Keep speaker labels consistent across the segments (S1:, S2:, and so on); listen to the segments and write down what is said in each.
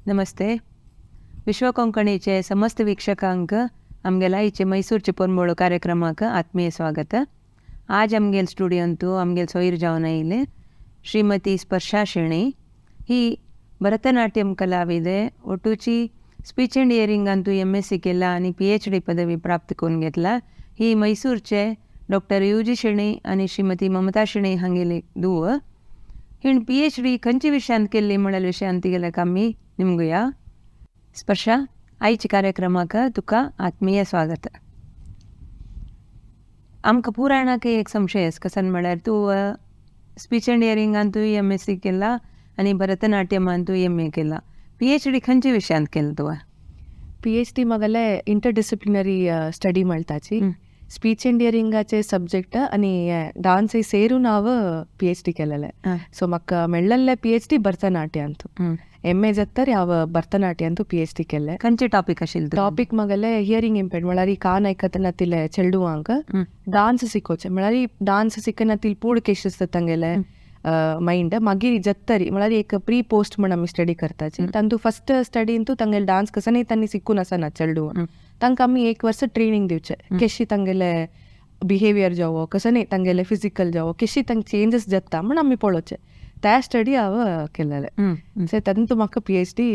S1: नमस्ते. विश्व कोंकणीचे समस्त वीक्षकांक आमगेला आयचे मैसूरचे पोरमोळ कार्यक्रमाक आत्मीय स्वागत. आज आमगेल स्टुडियोंतु आमगेल सोयर जावन आयले श्रीमती स्पर्शा शेणै. ही भरतनाट्यम कलाविदे. ಒಟ್ಟುಚಿ स्पीच अँड हियरिंगांतू एम.एस.सी केला आनी पी.एच.डी पदवी प्राप्त करून घेतला. ही मैसूरचे डॉक्टर यु.जी. शेणै आनी श्रीमती ममता शेणै हांगेली धूव. हिण पी.एच.डी खंयच्या विशयांत केल्ली म्हणल्यार विशयांत तिगेल्याक आमी निमगुया. स्पर्शा, आयच्या कार्यक्रमाक तुका आत्मीय स्वागत. आमकां पुराणाक एक संशय आसा, कसन म्हळ्यार तूं स्पीच अँड हियरिंगांतूय एम.एस.सी केला आनी भरतनाट्यमांतूय एम.ए. केला. पी.एच.डी खंयच्या विशयांत केलें तुवें?
S2: पी.एच.डी मगले इंटरडिसिप्लिनरी स्टडी म्हणताची. स्पीच अँड हियरिंगाचे सब्जेक्ट आनी डान्स ಸೇರುನ್ हांव पी.एच.डी केलेले. सो म्हाका मेळ्ळेले पी.एच.डी भरतनाट्य अंतू. एम.ए. जत्तर हांव भरतनाट्य अंतू पी.एच.डी केले.
S1: खंयचे टॉपिक आशिल्ले?
S2: टॉपिक मगले हियरिंग इंपेर्ड, म्हळ्यार कान आयकनातिले चेडवांक डान्स शिकोवचे. म्हळ्यार डान्स शिकनातील पूड केश आसता तांगेले मायंड मागीर जत्तरी. म्हळ्यार एक प्री पोस्ट म्हण आमी स्टडी करताची. तांतू फस्ट स्टडींतू तांगेले डान्स कसनय तांणी शिकून आसना चेडवां, तांकां आमी एक वर्स ट्रेनिंग दिवचे, केशी तांगेले बिहेवियर जावो, कसनय तांगेले फिजिकल जावो, केशी तांकां चेंजीस जाता म्हण आमी पळोवचे. त्या स्टडी हांव केलेले. सो तातूंत म्हाका पी.एच.डी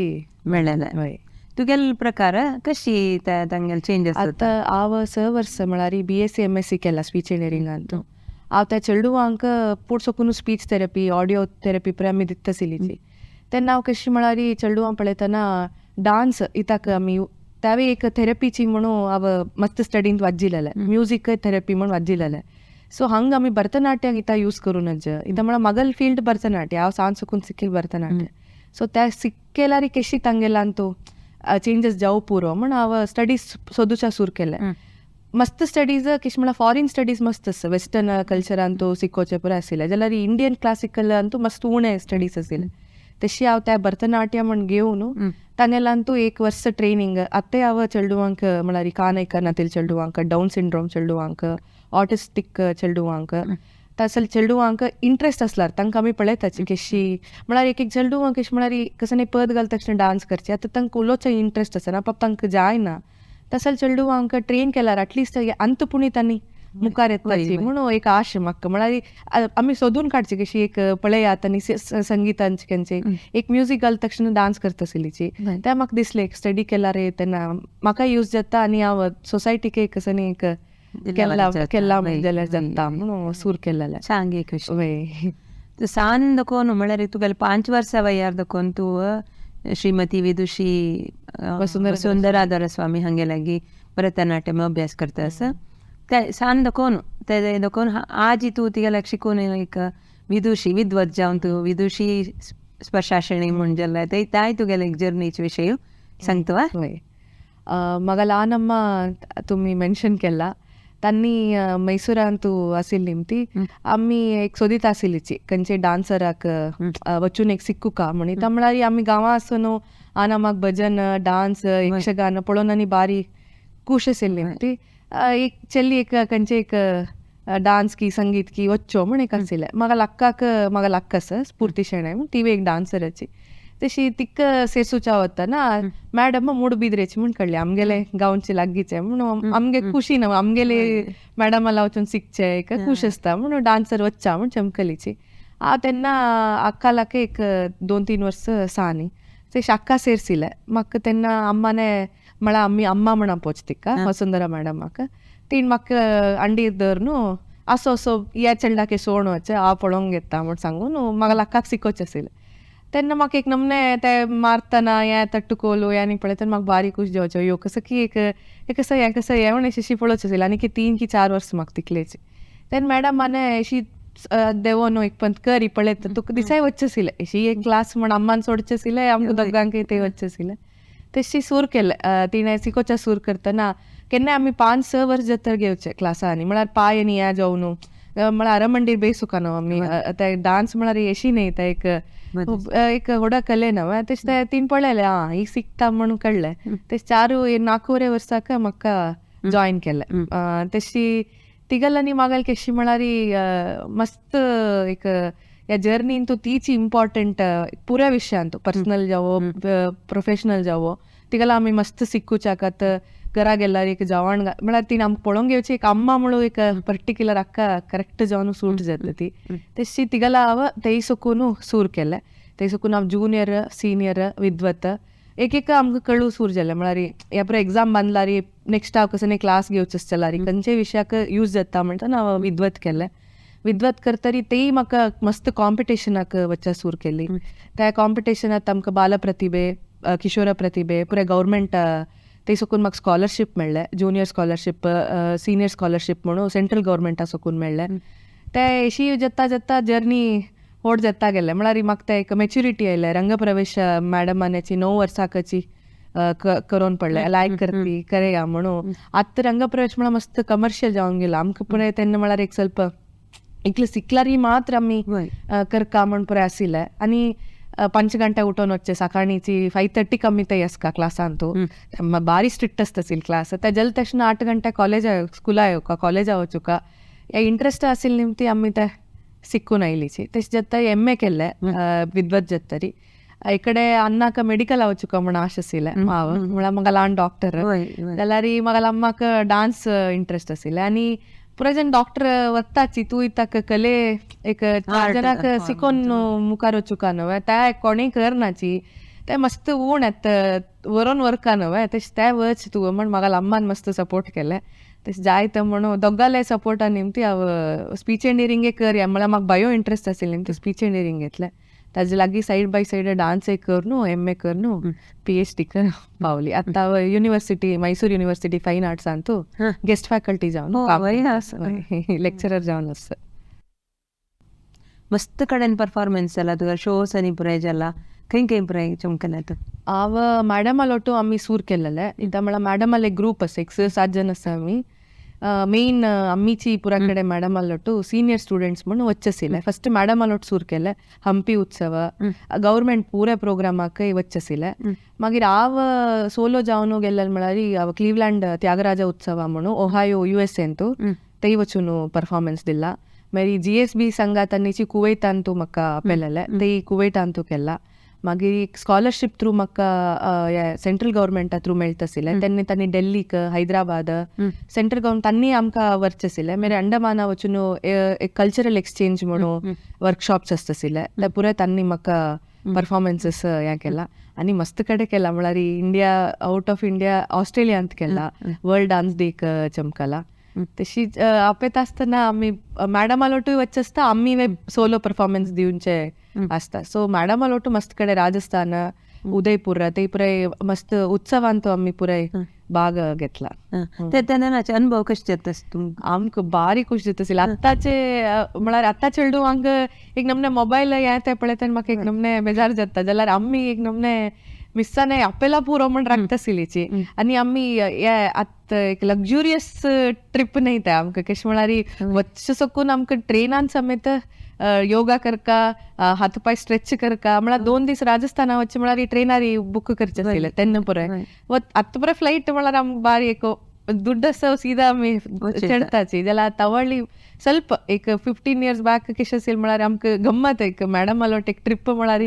S1: मेळ्ळेले.
S2: हय.
S1: तुगेले प्रकार कशी तांगेले चेंजस?
S2: आतां हांव 6 वर्स म्हळ्यार बी.एस.सी एम.एस.सी केला स्पीच इंजिनियरिंगांतू. हांव त्या चेडवांक पूण सकून स्पीच थेरपी, ऑडियो थेरपी पळय आमी दिता आशिल्ली. तेन्ना हांव कशी म्हळ्यार चेडवां पळयतना डान्स इताक आमी त्यावे एक थेरपीची म्हणून हांव मस्त स्टडींत वाजिलेले, म्युजीक थेरपी म्हण वाजिलेले. सो हंग आमी भरतनाट्याक इता यूज करून इता, म्हळ्यार मगल फील्ड भरतनाट्य, हांव सान सुकून सिकील भरतनाट्य. सो त्या सिक्केल्यार केशी तांगेलांतू चेंजीस जावं पुरो म्हण हांव स्टडीज सोदूच्या सुरू केले. मस्त स्टडीज केश म्हळ्यार फॉरेन स्टडीज मस्त आसा, वेस्टर्न कल्चरांतू शिकोवचे पुरो आशिल्ले, जाल्यार इंडियन क्लासिकल अंतू मस्त उणे स्टडीज आशिल्ले. तशी हांव त्या भरतनाट्यम म्हण घेवन तांगेलांतू एक वर्स ट्रेनिंग. आतां हांव चेडवांक, म्हळ्यार कान आयकनातील चेडवांक, डावन सिंड्रोम चेडवांक, ऑटिस्टीक चेडवांक, तसले चेडवांक इंट्रस्ट आसल्यार तांकां आमी पळयताची केशी. म्हळ्यार एक एक चेडवांक केश म्हळ्यार कसं पद घालता तशें डान्स करचे. आतां तांकां उलोवचो इंट्रस्ट आसना, बाप तांकां जायना. तसले चेडवांक ट्रेन केल्यार एटलिस्ट अंत पुणी तांणी मुखार येताची म्हणून एक आश म्हाका. म्हळ्यार आमी सोदून काडची कशी एक पळयात आनी संगितांचे खंयचे एक म्युजीक घालता तक्षण डान्स करता आशिल्लीची. ते म्हाका दिसलें एक स्टडी केल्यार तेन्ना म्हाका यूज जाता आनी हांव सोसायटीक एक कसं एक केला केला जाल्यार जाता म्हणून सूर केलेलें.
S1: चांग एक विशय. सान दकोन, म्हळ्यार तुगेले 5 वर्सां वयार दकोन तूं श्रीमती विदुषी वसुंधरा दरस्वामी हांगे लागी भरतनाट्यम अभ्यास करता आसा. ते सान दकोन ते दकोन आज तूं तिगेल्याक शिकून एक विदुषी विद्वत जावन तूं विदुषी स्पर्शा शेणै म्हूण जाल्यार ते ताय तुगेले एक जर्नीचे विशय सांगता?
S2: हय. म्हाका ल्हान अम्मा तुमी मेन्शन केला. तांणी मैसुरांतू आशिल्ली ती आमी एक सोदीत आशिल्लीची खंयचे डान्सराक वचून एक सिक्कुका म्हणी. म्हळ्यार आमी गांवां आसून आनामाक भजन, डान्स, यक्षगान पळोवन आनी बारी खूश आशिल्ली ती. एक चली एक खंयचे एक डान्स की संगीत की वच्चो म्हण एक आशिल्लें. म्हाका लक्काक, म्हाका लक्क आसा स्फुर्ती शेणै म्हण, ती एक डान्सराची. तशी तिका सेरसुच्या वतना मॅडम मूडबिद्रेची म्हण कळ्ळी, आमगेले गांवचे लागींचे म्हणून. आमगे खुशी ना आमगेले मॅडमाला वचून शिकचे, एक खूश आसता म्हणून डान्सर वच्चा म्हण चमकलीची. हांव तेन्ना अक्कालाक एक 2-3 वर्स सानी तशी अक्का सेरसिले म्हाका. तेन्ना अम्माने म्हळ्यार आमी अम्मा म्हण आपोवचे तिका, वसुंधरा मॅडमाक. तीण म्हाका अंडीर धर न्हू असो असो ह्या चेडलाके सोण वचे हांव पळोवंक येता म्हण सांगून म्हाका लक्काक शिकोवचें आशिल्लें. तेन्ना म्हाका एक नमने ते मारतना हें तट्टुकोलो आनी पळयतना म्हाका बारीक खूश जावचो, यो कसो की एक हे कसं हें कसं हें म्हण अशी पळोवचें आशिल्लें. आनी की 3 की 4 वर्सां म्हाका तिकलेची. तेन्ना मॅडम माने अशी देवो न्हू एक पंत करी पळयता तुका दिसाय वचचें आशिल्लें. अशी एक क्लास म्हण अम्मान सोडचें आशिल्लें, आमकां दोगांकय ते वचचें आशिल्लें. तशी सूर केलें तिणें शिकोवच्या सूर करतना केन्नाय आमी 5-6 वर्स जातर घेवचे क्लासांनी. म्हळ्यार पांय आनी हें जावन म्हळ्यार अरमंडीर बेसुका न्हू आमी ते डान्स म्हळ्यार अशी न्हय ते एक एक व्हडा कले न्हू. तशें ते तीन पळयलें आं ही शिकता म्हणून कळ्ळें. तशें 4-4.25 वर्साक म्हाका जॉयन केलें. तशी तिगल आनी मागल केशी म्हळ्यार मस्त एक ह्या जर्नीन तीच इम्पॉर्टंट पुऱ्या विशयांत, पर्सनल जावो प्रोफेशनल जावो, तिगेला आमी मस्त सिक्कुचाकत घरा गेल्यार एक जवान म्हळ्यार ती आमकां पळोवंक घेवची एक अम्मा म्हणून एक पर्टिक्युलर अक्क करेक्ट जावन सूट जाता ती. तशी तिगेला हांव तेय सकून सूर केलें. तेय सकून हांव जुनियर सिनियर विद्वत एक एक आमकां कळू सूर जालें. म्हळ्यार ह्या पुरो एग्जाम बांदलारी नेक्स्ट हांव कसो क्लास घेवचो आसतलारी खंयचे विशयाक यूज जाता म्हणटा हांव विद्वत केलें. विद्वत करतरी तेय म्हाका मस्त कॉम्पिटिशनाक वच्चा सूर केली. त्या कॉम्पिटिशनात आमकां बाल प्रतिभे, किशोर प्रतिभे पुरे गव्हर्मेंट ते सकून म्हाका स्कॉलरशीप मेळ्ळें, ज्युनियर स्कॉलरशीप सिनियर स्कॉलरशीप म्हणून सेंट्रल गव्हर्मेंटा सकून मेळ्ळें. ते अशी जाता जाता जर्नी होड जाता गेले. म्हळ्यार म्हाका ते एक मेच्युरिटी आयलें. रंगप्रवेश मॅडमानाची 9 वर्साकची करून पडलें, लायक करती करेया म्हणून. आतां रंगप्रवेश म्हळ्यार मस्त कमर्शियल जावन गेला आमकां पुरे. तेन्ना म्हळ्यार एक ಸ್ವಲ್ಪ इतले सिकलारी मात्र आमी करका म्हण पुरे आशिल्लें. आनी 5 गंटे उठोवन वचचें सकाळींची 5:30 आमी ते आसका क्लासांतू, भारी स्ट्रिक्ट आसता क्लास. ते जल तशें 8 गंटे कॉलेज स्कुला येवका कॉलेजा वचुका इंट्रस्ट आशिल्ली निमती आमी ते सिक्कून आयलीची. तशें जाता एम ए केल्लें विद्वत जातरी. इकडे अन्नाक मेडिकल वचुका म्हण आश आशिल्लें हांव, म्हळ्यार म्हाका ल्हान डॉक्टर जाल्यार म्हाका अम्माक डान्स इंट्रस्ट आशिल्लें. आनी पुराय जण डॉक्टर वताची तूं इताक कले एक 4 जणांक शिकोवन मुखार वचुका न्हय, त्या कोणूय करनाची ते मस्त ऊण येता वरोन वर्का न्हय, तशें ते वच तूं म्हण म्हाका अम्मान मस्त सपोर्ट केलें. तशें जायत म्हणून दोगांले सपोर्टान निमती हांव स्पीच एंड हियरिंगे करया म्हळ्यार म्हाका बायो इंट्रस्ट आशिल्लें निमती स्पीच एंड हियरिंग घेतलें. ताजे लागीं सायड बाय सायड डान्स एक करून एम ए करून PhD कर पावली. आतां हांव युनिवर्सिटी मैसूर युनिवर्सिटी फायन आर्ट्सांतू गेस्ट फॅकल्टी जावन लेक्चरर जावन आसा.
S1: मस्त कडेन परफॉर्मन्स जाला तुका, शोस आनी पुराय जाला, खंय खंय पुराय चमकला तूं?
S2: हांव मॅडमालोटू आमी सूर केलेले. इतां म्हळ्यार मॅडमाले ग्रूप आसा एक 6-7 जण आसा आमी. मेन आमीची पुरा कडेन मॅडमालोटू सिनियर स्टुडंट्स म्हणून वच्चेसिले. फस्ट मॅडमालोट सूर केले हंपी उत्सव गव्हर्मेंट पुरे प्रोग्रामाकय वच्चेसिले. मागीर हांव सोलो जावन गेल्ले म्हळ्यार हांव क्लिवलँड त्यागराजा उत्सव म्हणून ओहायो USA अंतू तेय वचून परफॉर्मन्स दिला. मागीर GSB संघातांनीची कुवैतांतू म्हाका पेलेले, तेय कुवैतांतू केला. मागीर स्कॉलरशीप थ्रू म्हाका सेंट्रल गव्हर्मेंटा थ्रू मेळटा आशिल्लें तेन्ना तांणी डेल्लीक हैदराबाद सेंट्रल गव्हर्मेंट तांणी आमकां व्हरचें आशिल्लें. मागीर अंडमाना वचून एक कल्चरल एक्सचेंज म्हणून वर्कशॉप्स आसता आशिल्ले, ते पुराय तांणी म्हाका परफॉर्मन्सीस हें केला. आनी मस्त कडेन केला म्हळ्यार इंडिया आउट ऑफ इंडिया ऑस्ट्रेलियांत केला, वर्ल्ड डान्स डेक चमकला. तशी आपेत आसतना आमी मॅडमालोटूय वच्चे आसता, आमी सोलो परफॉर्मन्स दिवचे आसता. सो मॅडमालोटू मस्त कडेन राजस्थान उदयपूर ते पुराय मस्त उत्सवांत आमी पुराय भाग घेतला.
S1: तेन्ना अनुभव कशे जाता तुमकां?
S2: आमकां बारी खुश जाता आशिल्लें. आतांचे म्हळ्यार आतां चेडूं एक नमने मोबायल हें तें पळयता म्हाका एक नमने बेजार जाता, जाल्यार आमी एक नमने मिस्साने अपेला पुरो म्हण राखता आशिल्लीची. आनी आमी हे आतां एक लक्झुरियस ट्रीप न्हय तें आमकां, कशें म्हळ्यार वच्चें सकून आमकां ट्रेनान समेत योगा करका, हात पांय स्ट्रेच करका. म्हळ्यार 2 दीस राजस्थाना वच्चें म्हळ्यार ट्रेनार बूक करचें आशिल्लें तेन्ना पुराय. आतां पुराय फ्लायट म्हळ्यार आमकां बारी एक दुड्ड आसा सीधा आमी चडताची. जाल्यार आतां ಸ್ವಲ್ಪ एक 15 इयर्स बॅक कशें आशिल्लें म्हळ्यार आमकां गम्मत एक मॅडमालोट एक ट्रीप म्हळ्यार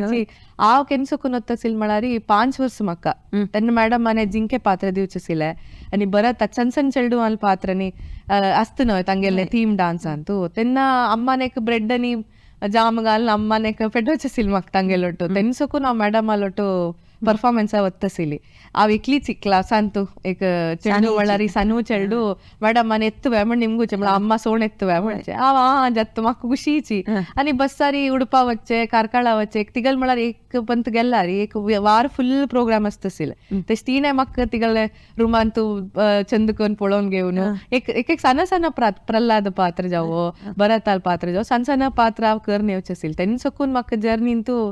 S2: हांव केन्ना सकून वता आशिल्लें म्हळ्यार 5 वर्स म्हाका तेन्ना मॅडमाने जिंके पात्र दिवचें आशिल्लें. आनी बरें सಣ್ण सण्ण चेडूं पात्र आनी आसता न्हय तांगेलें थीम डान्सांतू, तेन्ना अम्मान एक ब्रेड आनी जाम घालून अम्मान एक पेटोवचें आशिल्लें म्हाका तांगेलोटू. तेन्ना सकून हांव मॅडमालोटू परफॉर्मन्सा वता आशिल्ली. हांव एकलीच क्लासांतू एक चेडू म्हळ्यार सानू चेडू मॅडमान एत्तुवे म्हण निमगुचें म्हळ्यार अम्मा सोण एत्तुवे म्हणचें हांव आं जाता म्हाका खुशीची. आनी बस्सारी उडपा वच्चें कार्कळा वच्चें तिगल म्हळ्यार एक पंत गेल्यार एक वार फुल प्रोग्राम आसता आशिल्लें. तशें तिणें म्हाका तिगले रुमांतू चंद करून पळोवन घेवन एक एक सಣ್ण सण्ण प्रल्हाद पात्र जावो भरताल पात्र जावो सण्ण सण्ण पात्र हांव करून येवचें आशिल्लें. तेन्ना सकून म्हाका जर्नींतू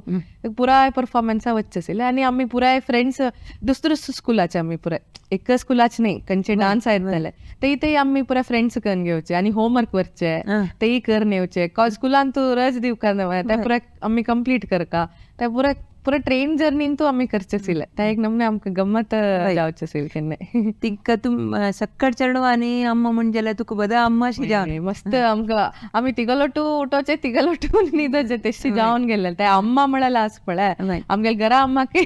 S2: पुराय परफॉर्मन्सा वच्चें आशिल्लें. आनी आमी पुराय फ्रेंड्स दुसरे स्कुलाचे आमी पुराय एक स्कुलाचे न्हय खंयचे डान्स येताले तेय तेय आमी पुराय फ्रेंड्स करून घेवचे आनी होमवर्क व्हरचे तेय करून येवचे. स्कुलान तूं रज दिवका न्हय ते पुराय आमी कंप्लीट करका ते पुराय पुरो ट्रेन जर्नीन तूं आमी करचे आशिल्ले ते एक नमूने आमकां गम्मत जावचे आशिल्ले केन्नाय.
S1: तिका तूं सक्कड चेडवां आनी अम्मा म्हण जाल्यार तुका बदा अम्मा अशी जावन
S2: मस्त आमकां आमी तिगलोटू उठोवचे तिगलोटू न्हिदोचे तेशी जावन गेल्ले. ते अम्मा म्हळ्यार आस पळय आमगे घरा अम्माक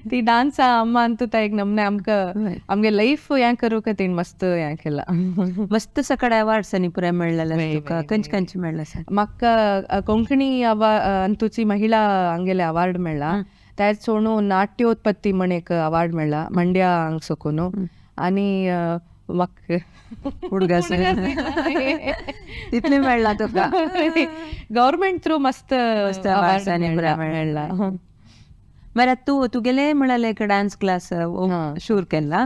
S2: ती डान्स अम्मा अंतू ते एक नमूने आमकां आमगे लायफ हें करूंक तेणें मस्त हें केलां.
S1: मस्त सकड अवार्ड्स आनी पुराय मेळ्ळेले तुका, खंयचे खंयचे मेळ्ळे आसा?
S2: म्हाका कोंकणी अंतूची महिळा हांगेले अवार्ड मेळ्ळा. त्याच सोडून नाट्योत्पत्ती म्हण एक अवार्ड मेळ्ळा मंड्या हांग सकून. आनी म्हाका
S1: उडगास तितले मेळ्ळा तुका
S2: गव्हर्मेंट थ्रू मस्त
S1: मस्त अवार्ड्स आनी पुराय
S2: मेळ्ळा.
S1: मागीर तूं तुगेले म्हळ्यार एक डान्स क्लास शूर केला,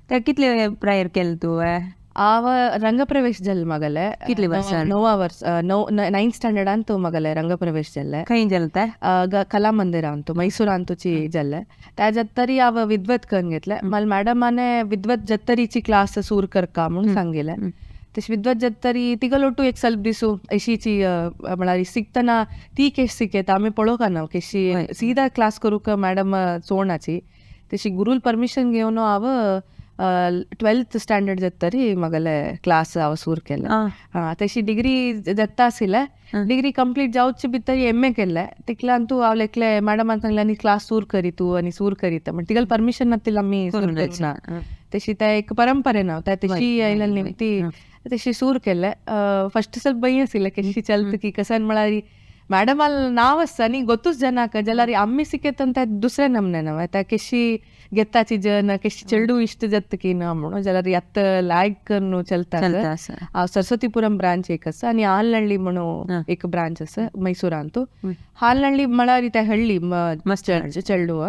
S1: ते कितले प्रायर केले तुवें?
S2: आव रंगप्रवेश जालें मगले.
S1: कितले वर्सां?
S2: 9 वर्स, 9th स्टँडर्डांत मगले रंगप्रवेश जाल्ले.
S1: खंय जालें तें?
S2: कला मंदिरांतू मैसूरांतूची जाल्ले. त्या जात्तरी हांव विद्वत करून घेतले. मागीर मॅडमाने विद्वत जत्तरीची क्लास सूर करका म्हणून सांगिल्लें. तशें विद्वत जत्तरी तिगलोटू एक ಸ್ವಲ್ಪ दिसू अशीची म्हळ्यार शिकतना ती केश शिकयता आमी पळोवंक ना केशी सीधा क्लास करूंक मॅडम चोणाची. तशी गुरूल परमिशन घेवन हांव 12th standard जातरी मगले क्लास हांव सूर केलें. हां तशी डिग्री जाता आशिल्लें. डिग्री कंप्लीट जावचे भितर एम ए केल्लें. तितल्यान तूं हांव एकलें मॅडमान सांगलें आनी क्लास सूर करी तूं आनी सूर करीत म्हण तिगेलें परमिशन नातिल्लें आमी सूर करूना. तशी ते एक परंपरे ना ते तशी आयिल्ली निमती तशी सूर केल्लें. फस्ट ಸ್ವಲ್ಪ भंय आशिल्लें केशी चलत की कसन म्हळ्यार मॅडमाल नांव आसता न्ही गोतूच जनाक जाल्यार आमी शिकयता ते दुसरे नमने नवे त्या केशी घेताची जन केशी चेडू इश्ट जाता की ना म्हणून जाल्यार आत्त लायक करून चलता. सरस्वतीपुरम ब्रांच एक आसा आनी हालनಹಳ್ಳಿ म्हणून एक ब्रांच आसा मैसूरांतू. हालनಹಳ್ಳಿ म्हळ्यार ते हಳ್ಳಿ चेडू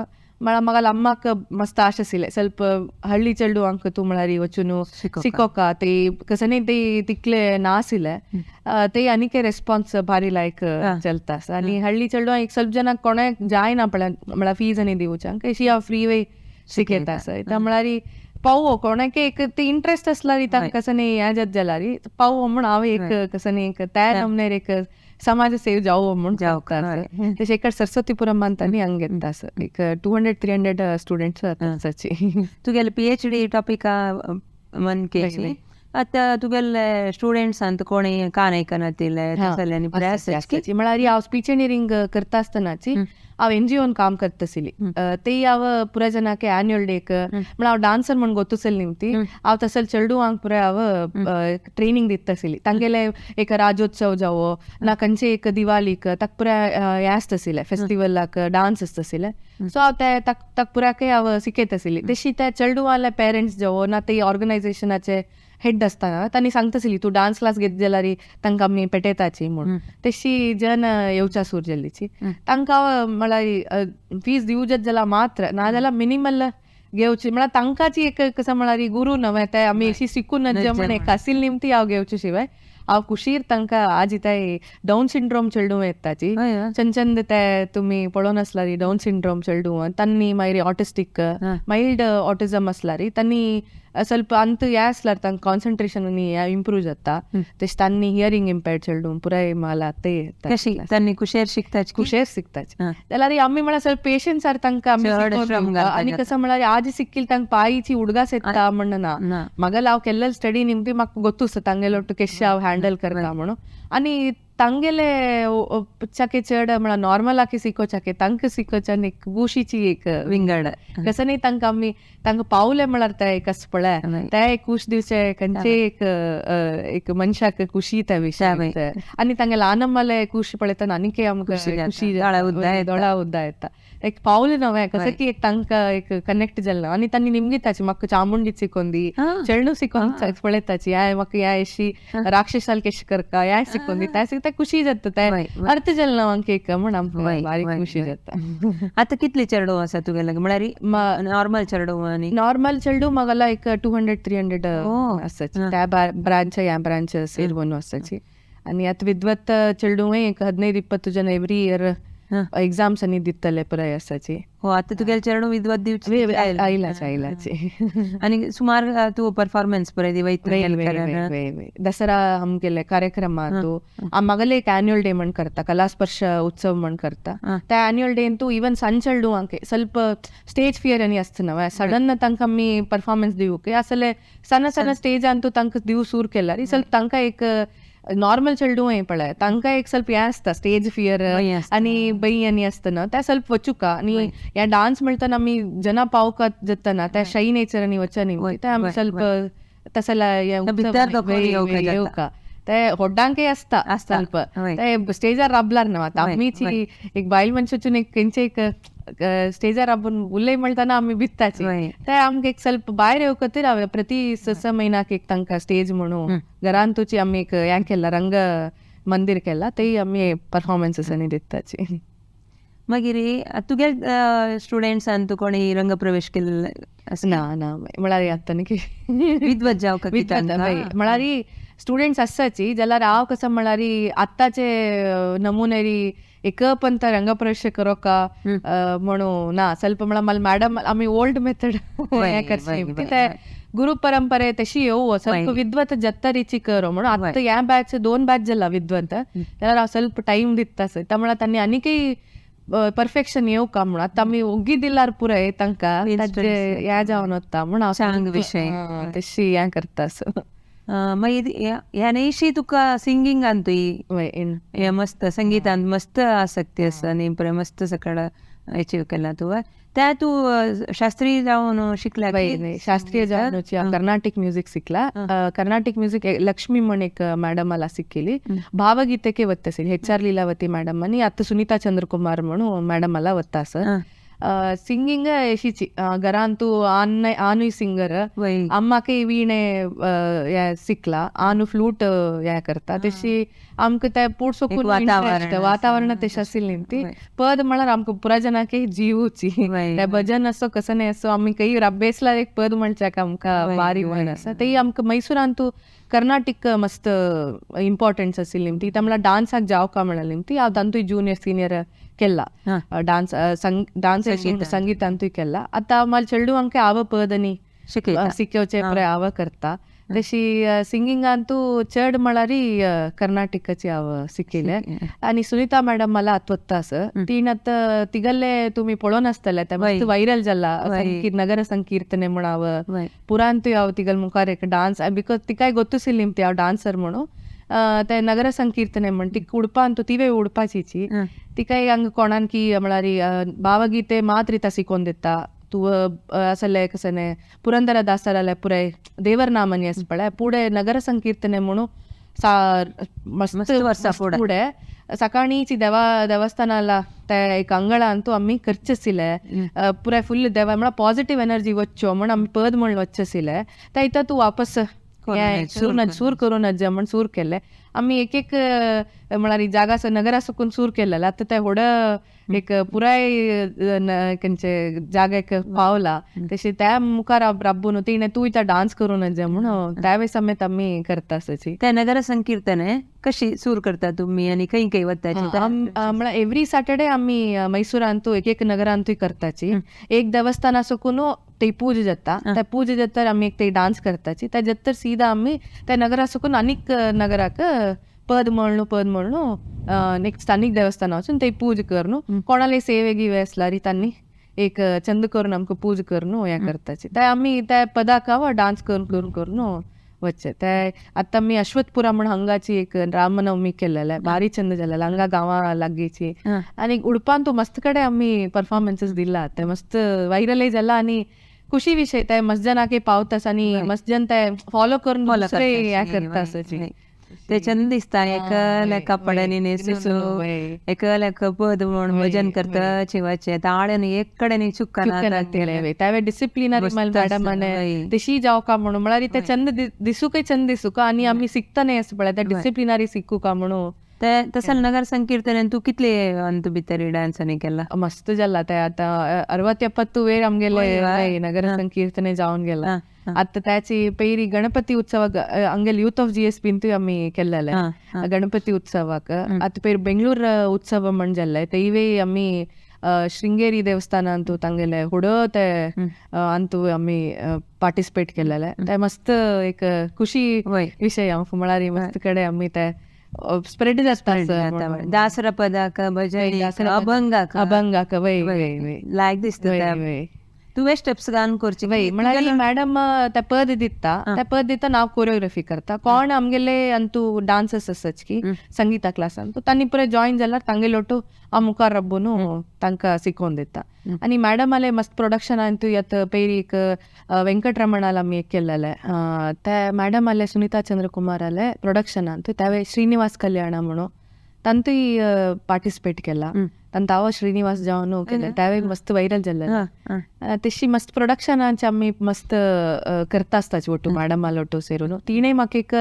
S2: म्हळ्यार म्हाका अम्माक मस्त आशा आशिल्लें ಸ್ವಲ್ಪ हಳ್ಳಿ चेडू अंक तूं म्हळ्यार वचून शिकोका ते कसनी ते तितले नाशिल्ले ते आनीक रेस्पॉन्स भारी लायक चलता आसा. आनी हಳ್ಳಿ चेडू एक ಸ್ವಲ್ಪ जनाक कोणाक जायना पळय म्हळ्यार फीज आनी दिवच्याक अशी हांव फ्री वे शिकयता आसा. त्या म्हळ्यार पावो कोणाक एक ते इंट्रस्ट आसल्यार तांकां कसनी हें जाता जाल्यार पावो म्हूण हांव एक कसनी एक त्या नमनेर एक समाज सेव जावो म्हूण जावं. तशें एका सरस्वतीपुरम आनी हांग घेता आसा एक 200-300 स्टुडंट्स आसाची.
S1: तुगेले PhD टॉपिका मन केची आतां तुगेले स्टुडंट्स अंत कोणी कान आयकनातिल्ले तसले आनी बरें आसाची.
S2: म्हळ्यार हांव स्पीच एंड हियरींग करता आसतनाची हांव एनजीओन काम करता आशिल्ली. ते हांव पुराय जनाक एन्युअल डेक म्हळ्यार हांव डान्सर म्हण गोतुसली निमती हांव तसल चेडवांक पुराय हांव ट्रेनींग दिता आशिल्ली. तांगेले एक राजोत्सव जावो ना खंयचे एक दिवाळीक ताका पुराय हें आसता आशिल्लें फेस्टिवलाक डान्स आसता आशिल्लें. सो हांव ते ताक पुरायकय हांव शिकयता आशिल्ली. तशी त्या चेडवांले पेरंट्स जावो ना ते ऑर्गनायझेशनाचे हेड आसतना तांणी सांगता आशिल्ली तूं डान्स क्लास घेत जाल्यार तांकां आमी पेटयताची म्हूण. तशी जन येवच्या सूर जाल्लीची तांकां म्हळ्यार फीज दिवचेच जाल्यार मात्र नाजाल्यार मिनिमल घेवची म्हळ्यार तांकांची एक कसं म्हळ्यार गुरू नवे ते आमी अशी शिकून म्हण एक आशिल्ली निमती हांव घेवचे शिवाय हांव कुशीर तांकां आज ते डावन सिंड्रोम चेडूं येताची चंद चंद ते तुमी पळोवन आसल्यार डावन सिंड्रोम चेडूं तांणी मागीर ऑटिस्टीक मायल्ड ऑटिजम आसल्यार तांणी ಸ್ವಲ್ಪ ಅಂತ हें आसल्यार तांकां कॉन्सन्ट्रेशन आनी हें इम्प्रूव जाता. तशें तांणी हियरींग इम्पेर्ड चेडूं पुराय माला ते
S1: तांणी कुशेर शिकताच
S2: कुशेर शिकताच जाल्यार आमी म्हळ्यार ಸ್ವಲ್ಪ पेशन्स आर तांकां आमी आनी कसं म्हळ्यार आज सिक्किल तांकां पायची उडगास येता म्हण ना म्हाका हांव केल्ले स्टडी निमती म्हाका गोत्तुसता तांगेलो ಒಟ್ಟು केशे हांव हँडल करता म्हणून. आनी तांगेले चाके चड म्हळ्यार नॉर्मल आकी शिकोवचाके तांकां शिकोवच्यान एक खुशीची एक
S1: विंगड
S2: कसं न्ही तांकां आमी तांकां पावले म्हळ्यार ते एक आसा पळय ते एक खूश दिवचे खंयचे एक एक मनशाक खुशी त्या विशय. आनी तांगे ल्हान खुशी पळयतना आनीक आमकां खुशी दोळा उद्दा येता एक पावले नवे कसं की एक तांकां एक कनेक्ट जालें. आनी तांणी निमगिताची म्हाका चामुंडी शिकोंदी चेडूं शिकोन पळयताची ह्या म्हाका ह्या अशी राक्षसाल केश करका ह्या शिकोंदी त्या शिकता खुशी जाता ते अर्थ जालें ना आमकां एक म्हण आमकां बारीक खुशी जाता.
S1: आतां कितले चेडूं आसा तुगेले म्हळ्यार नॉर्मल चेडूं आनी
S2: नॉर्मल चेडूं म्हाका एक 200-300 आसाची त्या ब्रांच ह्या ब्रांच सेरवून आसाची. आनी आतां विद्वत चेडूं एक 15-20 जन एवरी इयर एग्जाम्स आनी दितले पुराय आसाची.
S1: हो आतां तुगेले चेडूं विद्वत दिवची
S2: आयलाच आयलाची.
S1: आनी सुमार तूं परफॉर्मन्स पुराय दी वयता.
S2: दसरा आमगेले कार्यक्रमांतू मगले एक ಆನ್ಯುವಲ್ ಡೇ म्हण करता, कलास्पर्श उत्सव म्हण करता. त्या ಆನ್ಯುವಲ್ ಡೇ ಅಂತೂ ಈವನ್ ಸಣ್ಣ ಚಲ್ಡು ಅಂಕೆ ಸ್ವಲ್ಪ ಸ್ಟೇಜ್ ಫಿಯರ್ आनी आसता नव्हे, सडन तांकां आमी परफॉर्मन्स दिवूक असले सಣ್ಣ सಣ್ಣ स्टेज ಅಂತೂ तांकां दिवू सूर केल्यार ಸ್ವಲ್ಪ तांकां एक नॉर्मल चेडूं हें पळय तांकां एक ಸ್ವಲ್ಪ हें आसता स्टेज फियर आनी बई आनी आसतना त्या ಸ್ವಲ್ಪ वचुका. आनी ह्या डान्स म्हणतना आमी जना पावका जातना त्या शै नेचर आनी वचनी ते आमी ಸ್ವಲ್ಪ तसला येवका ते होड्डांकय आसता ಸ್ವಲ್ಪ ते स्टेजार राबलार ना. आतां आमीची एक बायल मनशाचून एक खंयचे एक स्टेजार राबून उलय म्हणटाना आमी भित्ताची, ते आमकां एक ಸ್ವಲ್ಪ भायर येवं खातीर प्रति 6 म्हयन्याक एक तांकां स्टेज म्हणून घरांतूची आमी एक हें केला रंग मंदिर केला, तेय आमी परफॉर्मन्सीस आनी दिताची.
S1: मागीर तुगे स्टुडंट्सान तूं कोणी रंगप्रवेश केल्लो आसा?
S2: ना ना, म्हळ्यार आतां न्ही
S1: विद्वत जावंक
S2: म्हळ्यार स्टुडंट्स आसाची जाल्यार हांव कसो म्हळ्यार आतांचे नमुनेरी एक पंत रंगप्रवेश करोका म्हणून ना, ಸ್ವಲ್ಪ म्हळ्यार मला मॅडम आमी ओल्ड मेथड हें करची ते गुरु परंपरे तशी येवं ಸ್ವಲ್ಪ विद्वत जत्तरीची करो म्हणून. आतां ह्या बॅच 2 बॅच जाला विद्वत, जाल्यार हांव ಸ್ವಲ್ಪ टायम दिता आसा त्या म्हळ्यार तांणी आनीकय परफेक्शन येवका म्हणून. आतां आमी ओगी दिल्यार पुराय तांकां हें जावन वता म्हणून हांव
S1: विशय
S2: तशी हें करता आसा.
S1: मागीर ह्या न्हयशी तुका सिंगिंगान तुय मस्त संगीतान मस्त आसक्ती आसा आनी मस्त सकाळ अचीव केला तुवें, त्या तूं शास्त्रीय जावन शिकला?
S2: शास्त्रीय जावन कर्नाटिक म्युझिक शिकला. कर्नाटिक म्युझिक लक्ष्मी म्हण एक मॅडम मला शिकली, भावगीतेके वत्ता आशिल्ली HR Leelavathi madam आनी आतां सुनीता चंद्रकुमार म्हणून मॅडम मला वत्ता आसा. सिंगिंग अशीची घरांतू आनूय सिंगर, अम्माकय वीणे शिकला, आनू फ्लूट हें करता, तशी आमकां ते पूड सोकून वातावरण तशें आशिल्लें ती पद म्हळ्यार आमकां पुराय जनाकय जिवूची ते भजन असो कसो न्ही असो आमी खंय बेसल्यार एक पद म्हणच्याक आमकां बारीक म्हण आसा. तेय आमकां मैसुरांतू कर्नाटिक मस्त इम्पॉर्टन्स आशिल्ली ती, त्या म्हळ्यार डान्साक जावका म्हणली ती हांव तांतूय ज्युनियर सिनियर केला डान्स डान्स संगीतांतूय केला. आतां म्हाका चेडूं आमकां आव पद आनी शिकोवचें पुराय आव करता. तशी सिंगिंगांतू चड म्हळ्यार कर्नाटिकाची हांव शिकयलें. आनी सुनीता मॅडम मला आत्वत्ता आसा, तीण आतां तिगल्ले तुमी पळोवन आसतले ते मस्त व्हायरल जाला नगर संकीर्तने म्हण हांव पुरांतूय हांव तिगल मुखार एक डान्स because तिकाय गोत्तुसिल्ली ती हांव डान्सर म्हणून ते नगर संकीर्तने म्हण तिका उडपांतू तिवे उडपाचीची तिकाय हांगा कोणान की म्हळ्यार भावगीते मात्र इता शिकोवन दिता तूं असले कसने पुರಂदर दासराले पुराय देवर नामानी आसा पळय पुढे नगर संकीर्तने म्हणून मस्त
S1: वर्सा
S2: फुडें सकाळीची देवस्थानाला ते एक अंगळांतू आमी करचे आशिल्ले पुराय फुल देवा म्हळ्यार पॉझिटिव्ह एनर्जी वच्चो म्हण आमी पद म्हण वच्चे आशिल्ले. त्या इथं तूं वापस सूर करून नज्जा म्हण सूर केले आमी एक एक म्हळ्यार जागा नगरा सकून सूर केलेले. आतां ते व्हड एक पुराय खंयचे जाग्याक पावला तशें त्या मुखार राबून तिणें तूं इथं डान्स करून नज्जा म्हणून त्या समेत आमी करता आसाची.
S1: त्या नगर संकीर्तन कशी सूर करता तुमी आनी खंय खंय वताची?
S2: म्हळ्यार एवरी सॅटर्डे आमी मैसुरांतू एक एक नगरांतूय करताची. एक देवस्थाना सकून ते पूजा जाता, त्या पूजा जाता आमी एक ते डान्स करताची, त्या जाता सीधा आमी त्या नगरा सकून आनीक नगराक पद म्हणू पद म्हणू नेक्स्ट आनीक देवस्थाना वचून ते पूजा करून कोणाले सेवे गिवे आसल्यार तांणी एक चंद करून आमकां पूजा करून हें करताची. ते आमी त्या पदाक डान्स करून करून करून वच्चे. ते आतां आमी अश्वत्पुरा म्हण हांगाची एक रामनवमी केलेले भारी चंद जालेले हांगा गांवा लागींची आनी उडपान मस्त कडेन आमी परफॉर्मन्सीस दिला, ते मस्त व्हायरलय जाला आनी खुशी विशय ते मस्त जनाके पावता आनी मस्त जन ते फॉलो करून दुसरे हें करता आसाची.
S1: ते चंद दिसता एकल्या कपड्यांनी न्हेसून एकल्या पद म्हण भजन करता शिवाचे ताळ्यान एक कडेन चुकना
S2: त्यावेळी डिसिप्लिनरी मॅडम तशी जावका म्हणून म्हळ्यार ते चंद दिसूकय चंद दिसूका आनी आमी शिकता न्ही आसा पळय त्या डिसिप्लिनरी शिकूका म्हणून
S1: ते तसल नगर संकीರ್ತन तूं कितले अंत भितर डान्स आनी केला?
S2: मस्त जाला ते आता 60-70 ವೇರ್ आमगेले नगर संकीರ್ತने जावन गेला. आता त्याची ಪೈರಿ ಗಣಪತಿ ಉತ್ಸವ ಅಂಗೆಲ್ ಯೂತ್ ಆಫ್ GS ಪಿಂತು ಅಮ್ಮಿ ಕೆಲ್ಲಲೆ ಗಣಪತಿ ಉತ್ಸವಕ್ಕೆ. ಅತ್ತ ಪೇರು ಬೆಂಗಳೂರು ಉತ್ಸವ ಮಂಜಲ್ಲೆ ಇವೇ ಅಮ್ಮಿ ಶೃಂಗೇರಿ ದೇವಸ್ಥಾನ ಅಂತೂ ತಂಗೆಲೆ ಹುಡೋತೆ ಅಂತೂ ಅಮ್ಮಿ ಪಾರ್ಟಿಸಿಪೇಟ್ ಕೆಲ್ಲಲೆ. ते ಮಸ್ತ್ एक ಖುಷಿ ವಿಷಯ ಮಳಾರಿ ಮಸ್ತ್ ಕಡೆ ಅಮ್ಮಿ ते ಸ್ಪ್ರೆಡ್ जाता.
S1: दासर पदाक भजन अभंगाक
S2: अभंगाक वय वय
S1: लायक दिसता. तुवें स्टेप्स गान करची
S2: वय म्हळ्यार मॅडम ते पद दिता, ते पद दिता नाव कोरियोग्राफी करता. कोण आमगेले अंतू डान्सर्स आसाच की संगीता क्लास अंतू तांणी पुरे जॉईन जाल्यार तांगेले आ मुखार रब्बून तांकां शिकोवन दिता. आनी मॅडम आले मस्त प्रोडक्शन अंतू येत पेरी एक वेंकटरमणाल आमी एक केल्लेले ते मॅडम आले सुनीता चंद्रकुमार आले प्रोडक्शन अंतू त्यावे श्रीनिवास कल्याण म्हणून तांतूय पार्टिसिपेट केला. तांताव श्रीनिवास जावन केले त्यावे मस्त व्हायरल जाल्ले. तशी मस्त प्रोडक्शनाचे आमी मस्त करता आसताची ಒಟ್ಟು मॅडम आलोटो सेरून तिणे म्हाका एक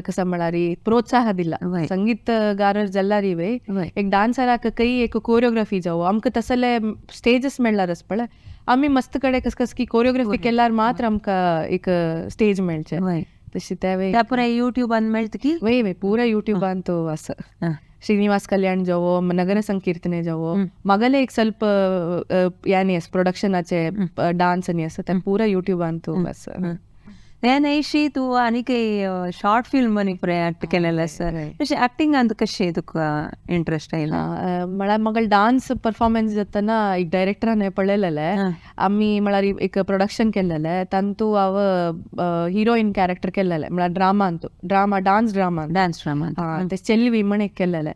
S2: कसं म्हळ्यार प्रोत्साह दिला. संगीतगारर जाल्यार वय एक डान्सराक कई एक कोरियोग्राफी जावं आमकां तसले स्टेजस मेळ्ळार पळय आमी मस्त कडेन कस कस की कोरियोग्राफी केल्यार मात्र आमकां एक स्टेज मेळचें. तशी त्यावे
S1: पुरा यूट्यूबान मेळटा की
S2: वय वय पुरा यूट्यूबान तो आसा. ಶ್ರೀನಿವಾಸ್ ಕಲ್ಯಾಣ್ जावो नगर संकीರ್ತने जावो मगले एक ಸ್ವಲ್ಪ यानी प्रोडक्शनाचे डान्स आनी आसा ते पुरा यूट्यूबान तो आसा.
S1: न्हयशी तूं आनी शॉर्ट फिल्म आनी पुराय एक्ट केलेलें आसा. तशें एक्टिंग अंत कशें तुका इंट्रस्ट आयला?
S2: म्हळ्यार म्हाका डान्स परफॉर्मन्स जातना एक डायरेक्टरान पळयलेलें आमी म्हळ्यार एक प्रोडक्शन केल्लेलें तांतू हांव हिरोईन कॅरेक्टर केल्लेलें म्हळ्यार drama Antu drama dance drama
S1: dance drama
S2: ते ಚೆಲ್ವಿ म्हण एक केल्लेलें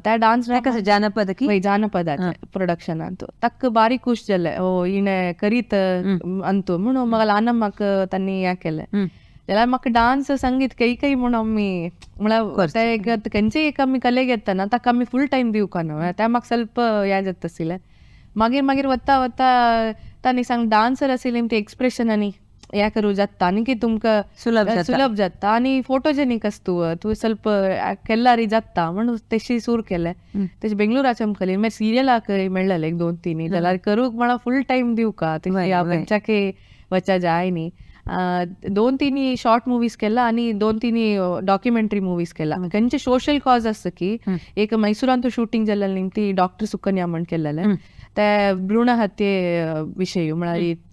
S2: त्या डान्स
S1: कसं जानपद की
S2: जानपद प्रोडक्शन अंतू ताका बारीक खुश जालें ओ हिणें करीत अंतू म्हणून म्हाका ल्हान म्हाका तांणी हें केलें. जाल्यार म्हाका डान्स संगीत कई कई म्हूण आमी म्हळ्यार ते एक खंयचेय एक आमी कले घेतना ताका आमी फूल टायम दिवका न्हू ते म्हाका ಸ್ವಲ್ಪ हें जाता आशिल्लें. मागीर मागीर वता वता तांणी सांग डान्सर आशिल्ली ती एक्सप्रेशन आनी हें करूं जाता आनी की तुमकां सुलभ जाता आनी फोटोजेनीक आसा तूं तूं ಸ್ವಲ್ಪ केल्यार जाता म्हणून तशी सूर केलें. तशें बेंगलोराचे आमकां कली मागीर सिरियलाक मेळ्ळेलें एक 2-3 जाल्यार करूंक म्हळ्यार फूल टायम दिवका तशी हांव खंयच्याकय वचा जाय न्ही. 2-3 शॉर्ट मूवीज केला आणि 2-3 डॉक्युमेंटरी मूवीज केला. खंयचे सोशल कॉज आसता की एक मैसूरांतू शूटिंग जाल्लें ती डॉक्टर सुकन्या म्हण केल्लेलें ते भ्रूण हत्ये विशय म्हळ्यार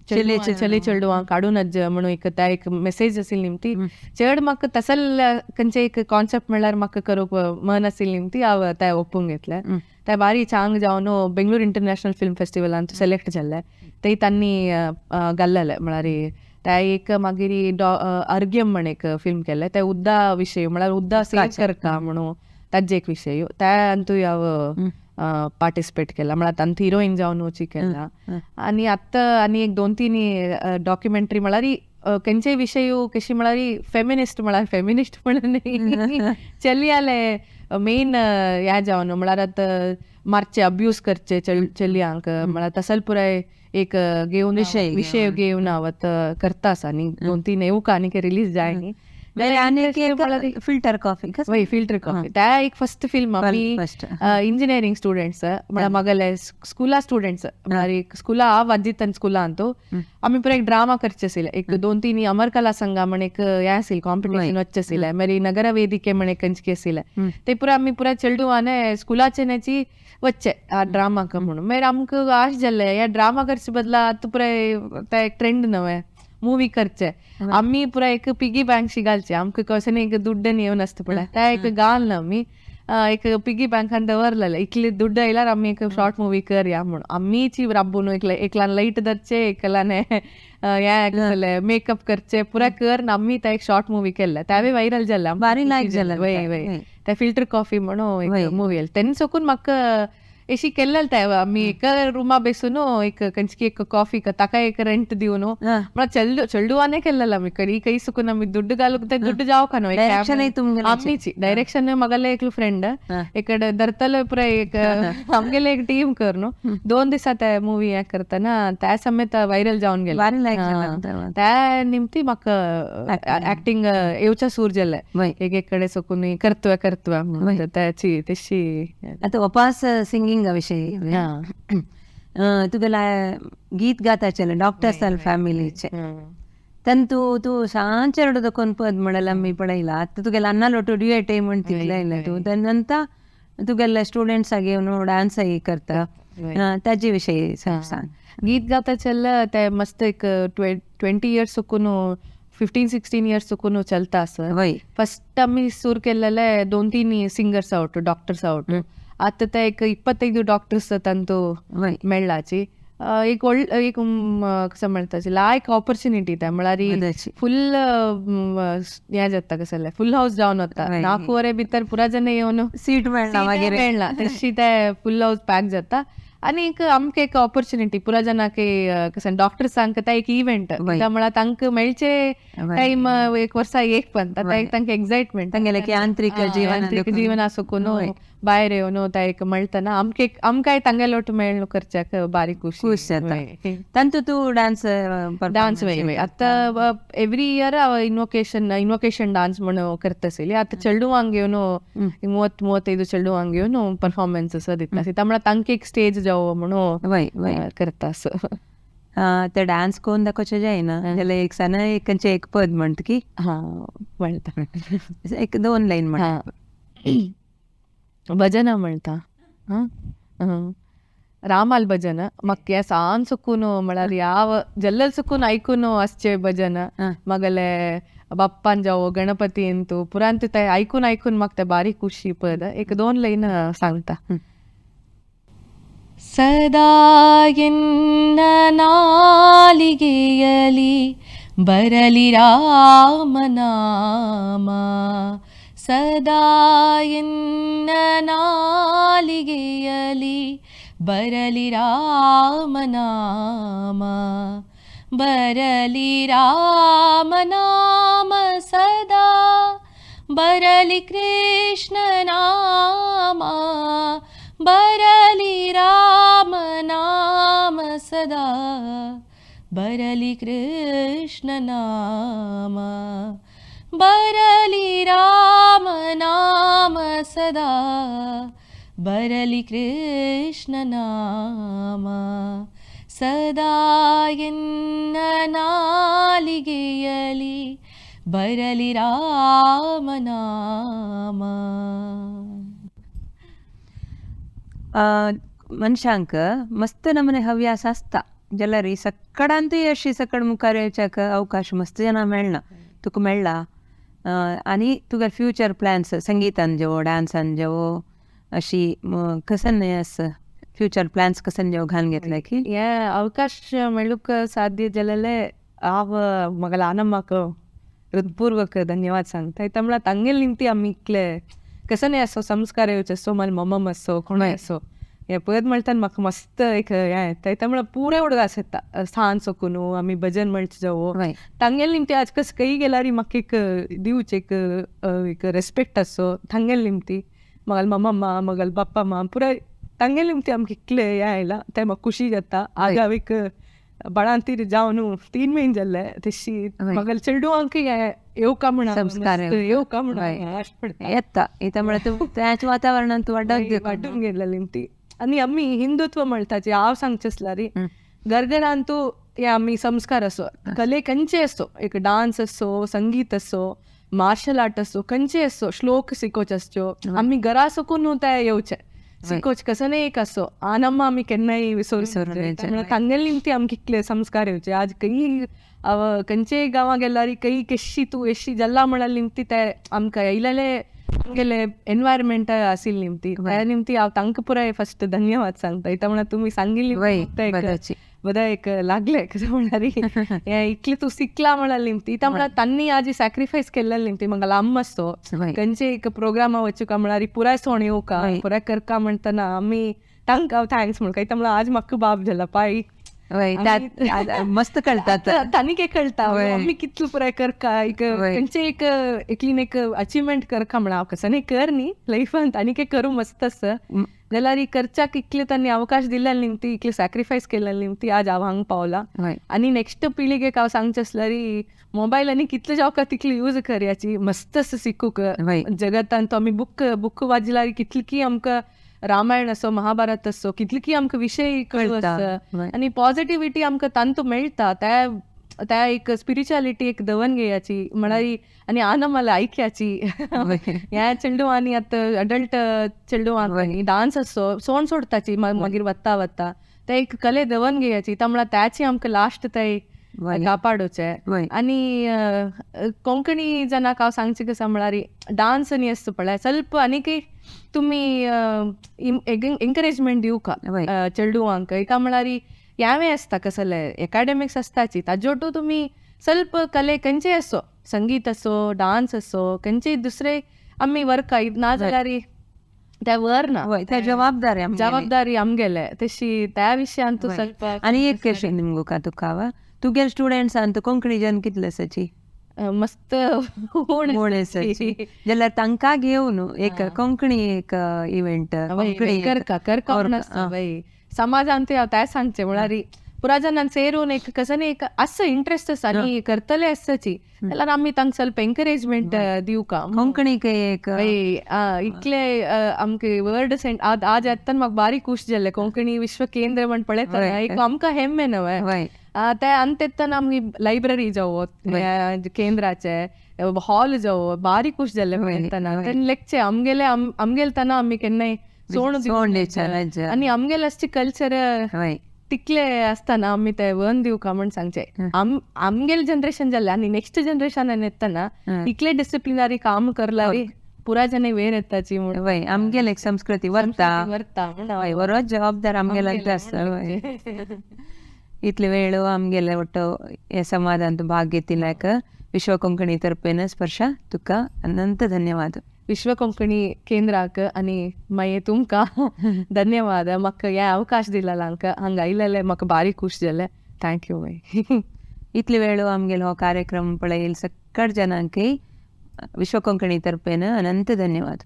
S2: चले चेडवां काडून म्हणून एक त्या एक मेसेज आशिल्ली ती चड म्हाका तसल खंयचे एक कॉन्सेप्ट म्हळ्यार म्हाका करूंक मन आशिल्ली ती हांव ते ओपूंक घेतलें. ते बारी चांग जावन बेंगलोर इंटरनॅशनल फिल्म फेस्टिवलांत सिलेक्ट जाल्ले ते तांणी घाल्लेले म्हळ्यार त्या एक मागीर अर्घ्यम म्हण एक फिल्म केल्लें ते उद्दा विशय म्हळ्यार उद्दा सेव करका म्हणून ताजे एक विशय त्या अंतू हांव पार्टिसिपेट केला म्हळ्यार तांतू हिरोईन जावन वची केला. आनी आतां आनी एक 2-3 डॉक्युमेंटरी म्हळ्यार खंयचेय विशय कशी म्हळ्यार फेमिनिस्ट म्हळ्यार फेमिनिस्ट म्हणून चलयाले मेन ह्या जावन म्हळ्यार आतां मारचे अब्यूज करचे चलयांक म्हळ्यार तसल पुराय एक घेवन विशय घेवन हांव आतां करता आसा. आनी 2-3 येवका आनी रिलीज जाय न्ही.
S1: फिल्टर कॉफी
S2: वय फिल्टर कॉफी त्या एक फर्स्ट फिल्म आमी इंजिनियरींग स्टुडंट्स म्हळ्यार मगले स्कुला स्टुडंट्स म्हळ्यार एक स्कुला हांव अजितन स्कुला अंतू आमी पुरा एक ड्रामा करचे आशिल्ले एक 2-3 अमर कला संघ म्हण एक हें आशिल्लें कॉम्पिटिशन वचचें आशिल्लें मागीर नगर वेदिके म्हण एक खंयचे आशिल्लें ते पुरा आमी पुरा चेडवाने स्कुलाचे नेची वचचे आ ड्रामाक म्हणून. मागीर आमकां आश जाल्लें ह्या ड्रामा करचे बदला आतां पुराय ते एक ट्रेंड नवें मूवी करचे आमी पुरा एक पिगी बँक शी घालचे आमकां कसं एक दुड्ड येवन आसता पळय त्या एक घालना आमी एक पिगी बँकान दवरलेले इतले दुड्ड आयल्यार आमी एक शॉर्ट मूवी करया म्हणून आमीची राबून एकल्यान लायट धरचे एकल्यान हें मेकअप करचे पुरा कर आमी त्या एक शॉर्ट मूवी केल्ले त्यावे व्हायरल जाल्ले
S1: बारी लायक जाल्ले
S2: वय वय त्या फिल्टर कॉफी म्हणून एक मूवी आयली तेन्ना साकून म्हाका अशी केल्लेल ते आमी एका रूमा बेसून एक कंचकी एक कॉफी ताका एक रेंट दिवन म्हळ्यार चेडवाने केल्लेल आमी करी कೈ सुकून आमी ದುಡ್ಡು ಗಾಲುಕ್ತೆ ದುಡ್ಡು ಜಾವಕನು आमीची ಡೈರೆಕ್ಷನ್ ಮಗಲೇ एकलो फ्रेंड इकडे धरतलो पुरा एक आमगेले एक टीम करून 2 दिसा ते मूवी करतना त्या समेत व्हायरल जावन गेले. त्या निमती म्हाका ऍक्टिंग येवच्या सूर जाले एक एक कडेन सकून करतोय करतोय त्याची तशी.
S1: आता वपास सिंगिंग विषयी तुगेला गीत गाताचे डॉक्टर्स फॅमिलीचे तंतु तू सांचेरडो दकोन पद म्हणल्यार आमी पळयला. आतां तुगेले अन्ना लोटू ड्युएट म्हणतितलें येयलें तूं नंतर तुगेले स्टुडंट्सा घेवन डान्स करता ताजे विशयी सांग.
S2: गीत गाता चल ते मस्त एक 20 इयर्स सुकून 15-16 इयर्स सुकून चलता आसा. फस्ट आमी सूर केल्लेले 2-3 सिंगर्स आवट डॉक्टर्स आवट. आतां ते एक 25 डॉक्टर्स तांतू मेळ्ळाची एक व्हड एक कसं म्हणटा लायक ऑपॉर्च्युनिटी त्या म्हळ्यार फुल हें जाता कसं फुल हाऊस जावन वता 4:15 भितर पुरा जण येवन
S1: सीट मेळना मागीर
S2: मेळना तशी ते फुल हाऊस पॅक जाता. आनी एक आमकां एक ऑपॉर्च्युनिटी पुरा जणांक कसं डॉक्टर्सांक ते एक इव्हेंट म्हळ्यार तांकां मेळचे टायम एक वर्सा एक पण तांकां एक्सायटमेंट
S1: तांगेले यांत्रिक
S2: जीवन सुकून भायर येवन ते एक मेळटना आमकां आमकांय तांगेले लोट मेळ्ळ करच्याक बारीक
S1: खुश जाता. तांतू तूं डान्स
S2: डान्स वय आतां एवरी इयर इन्वोकेशन डान्स म्हणून करता आशिल्ली. आतां चेडवांक येवन 30-35 चेडवांक येवन परफॉर्मन्स दिता आसता म्हळ्यार तांकां एक स्टेज जावो म्हणून करता.
S1: ते डान्स कोण दाखोवचें जायना जाल्यार एक सान एक खंयचें एक पद म्हणटा की
S2: हां म्हणटा
S1: एक 2 लायन म्हणटा
S2: भजन म्हणटा. हां रामाल भजन म्हाका हें सान सुकून म्हळ्यार ह्या जल्लल सुकून आयकून आसचें भजन मगले बाप्पान जावो गणपती अंतू पुरांत ते आयकून आयकून म्हाका ते बारीक खुशी पद एक 2 लायन सांगता. ಸದಾ ಎನ್ನ ನಾಲಿಗೆಯಲಿ ಬರಲಿ ರಾಮನಾಮ, ಸದಾ ಎನ್ನ ನಾಲಿಗೆಯಲಿ ಬರಲಿ ರಾಮನಾಮ, ಬರಲಿ ರಾಮನಾಮ ಸದಾ ಬರಲಿ ಕೃಷ್ಣನಾಮ, ಬರಲಿ ರಾಮನಾಮ ಸದಾ ಬರಲಿ ಕೃಷ್ಣನಾಮ, ಬರಲಿ ರಾಮನಾಮ ಸದಾ ಬರಲಿ ಕೃಷ್ಣನಾಮ, ಸದಾ ಎನ್ನ ನಾಲಿಗೆಯಲಿ ಬರಲಿ ರಾಮನಾಮ.
S1: मनशांक मस्त नमने हव्यास आसता जाल्यार सक्कडांतूय अशी सकड मुखार येवच्याक अवकाश मस्त जाणां मेळना. तुका मेळ्ळा आनी तुगे फ्युचर प्लॅन्स संगीतान जेवो डान्सान जेवो अशी कसन आस फ्युचर प्लॅन्स कसन जेवो घालून घेतले की
S2: हे अवकाश मेळूंक साध्य जालेले हांव म्हाका आनम्माक हृत्पूर्वक धन्यवाद सांगता. म्हळ्यार तांगेले निमती आमी इतले कसं असो संस्कार येवचे असो मला मम्मा असो कोणूय असो हे पद म्हणटान म्हाका मस्त एक हें येता. म्हळ्यार पुरे उडगास येता सान सकून आमी भजन म्हणचे जावो तांगेले निमती आज कस खंय गेल्यार म्हाका एक दिवचे एक एक रेस्पेक्ट आसो तांगेले निमती मगल मम्मा मगल बाप्पा मा पुराय तांगेले निमती आमकां इतलें हें आयलां तें म्हाका खुशी जाता. आज हांव एक बाळांतीर जावन 3 म्हयने जाल्ले तशी म्हाका चेडवांक येवका म्हणा
S1: संस्कार
S2: येवका म्हणा आश पडटा
S1: येता येता म्हळ्यार तूं त्याच वातावरणांत तूं
S2: वाडून गेल्लें निमती. आनी आमी हिंदुत्व म्हणटाचे हांव सांगचें आसल्यार घरघरांतू हे आमी संस्कार असो कले खंयचे असो एक डान्स असो संगीत असो मार्शल आर्ट असो खंयचे असो श्लोक शिकोवचे आसच्यो आमी घरा सकून ते येवचे शिकोवचे कसं नाही एक असो आनम्मा आमी केन्नाय विसरून तांगेले निमती आमकां इतले संस्कार येवचे. आज खंय खंयचे गांवां गेल्यार खंय केशी तूं एशी जल्ला म्हळ्यार निमती ते आमकां येयलेले आमगेले एनवायरमेंट आशिल्ली निमती त्या निमती हांव तांकां पुराय फस्ट धन्यवाद सांगता. इता म्हळ्यार तुमी सांगिल्ली बरें एक लागलें कसं म्हळ्यार हें इतलें तूं शिकला म्हळ्यार निमती. इता म्हळ्यार तांणी आज सॅक्रिफायस केल्लें निमती म्हाका अम्मा आसतो खंयचे एक प्रोग्रामा वचूका म्हळ्यार पुराय सोण येवका पुराय करका म्हणटना आमी तांकां हांव thanks म्हणूं काय म्हळ्यार आज म्हाका बाब जाला पाय.
S1: वय, मस्त कळतात.
S2: तांणी काय कळटा आमी कितलो पुराय करका एक खंयचे एक एकलीन एक अचिवमेंट करका म्हणा हांव कसं कर न्ही लायफान तांणी काय करूं मस्त आसा जाल्यार करच्याक इतले तांणी अवकाश दिल्ले निमती, इतले सॅक्रिफायस केल्ले निमती आज हांव हांगा पावला. आनी नेक्स्ट पिळगेक हांव सांगचें आसल्यार मोबायल आनी कितले जावका तितले यूज करयाची, मस्त आसा शिकूंक जगतान. तो आमी बूक बूक वाजल्यार कितली आमकां रामायण असो, महाभारत असो, कितली की आमकां विशय
S1: कळटा.
S2: आसा आनी पॉझिटिव्हिटी आमकां तांतू मेळटा. त्या त्या एक स्पिरिच्युअलिटी एक दवन घेयाची म्हळ्यार आनी आनमला ऐक्याची ह्या चेडूं आतां अडल्ट चेडूं डान्स असो सोण सोडताची मागीर वता वता ते एक कले दवन घेयाची. त्या म्हळ्यार त्याची आमकां लास्ट ते कापाडोचे. आनी कोंकणी जनाक हांव सांगचें कसं म्हळ्यार डान्स आनी आसता पळय ಸ್ವಲ್ಪ आनीक तुमी एंकरेजमेंट दिवका चेडवांक. एका म्हळ्यार ह्यावें आसता कसले एकाडेमिक्स आसताची ताजे ओटू तुमी ಸ್ವಲ್ಪ कले खंयचेय आसो, संगीत असो, डान्स असो, खंयचेय दुसरे आमी वर्क ना जाल्यार त्या वर ना
S1: त्या जबाबदारी
S2: जबाबदारी आमगेले तशी त्या विशयान तूं ಸ್ವಲ್ಪ.
S1: आनी एक क्वेश्चन निमगो तुका, तुगेले स्टुडंट्सान कोंकणी जन कितले आसाची?
S2: मस्त
S1: कोण आसाची जाल्यार तांकां घेवन एक कोंकणी एक इव्हेंट
S2: कोंकणी करका करका समाजान ते हांव तें सांगचें म्हळ्यार पुरा जाणान सेरून एक कसं एक आसा इंट्रस्ट आसा आनी करतले आसताची जाल्यार आमी तांकां ಸ್ವಲ್ಪ एंकरेजमेंट दिवका
S1: कोंकणीक एक.
S2: इतले आमकां वर्ड सेंट आज येतना म्हाका बारीक खूश जालें. कोंकणी विश्व केंद्र म्हण पळयतना एक आमकां हेम्मे न्हय ते आनी तेन्ना आमगे लायब्ररी जावं केंद्राचे हॉल जावं बारीक खूश जालें पळयतना. तेन्ना लेगचे आमगेले आमगेले तना आमी केन्नाय सोण आनी आमगेले आसचे कल्चर तितले आसतना आमी ते वन दिवका म्हण सांगचे. आमगेले जनरेशन जालें आनी नेक्स्ट जनरेशन येतना इतले डिसिप्लिनरी काम करला पुरा जन वेर येताची
S1: म्हण आमगेले एक संस्कृती वरता
S2: वरता
S1: म्हण बरोच जबाबदार आमगेले आसता. इतले वेळ आमगेले ಒಟ್ಟು हे संवादांत भाग घेतिल्ल्याक विश्व कोंकणी तर्फेन स्पर्शा तुका अनंत धन्यवाद.
S2: विश्व कोंकणी केंद्राक आनी मागीर तुमकां धन्यवाद. म्हाका हे अवकाश दिला हांगा आयिल्लें म्हाका बारीक खूश जालें. Thank you मागीर.
S1: इतले वेळ आमगेलो हो कार्यक्रम पळयल सक्कड जनांकय विश्व कोंकणी तर्फेन अनंत धन्यवाद.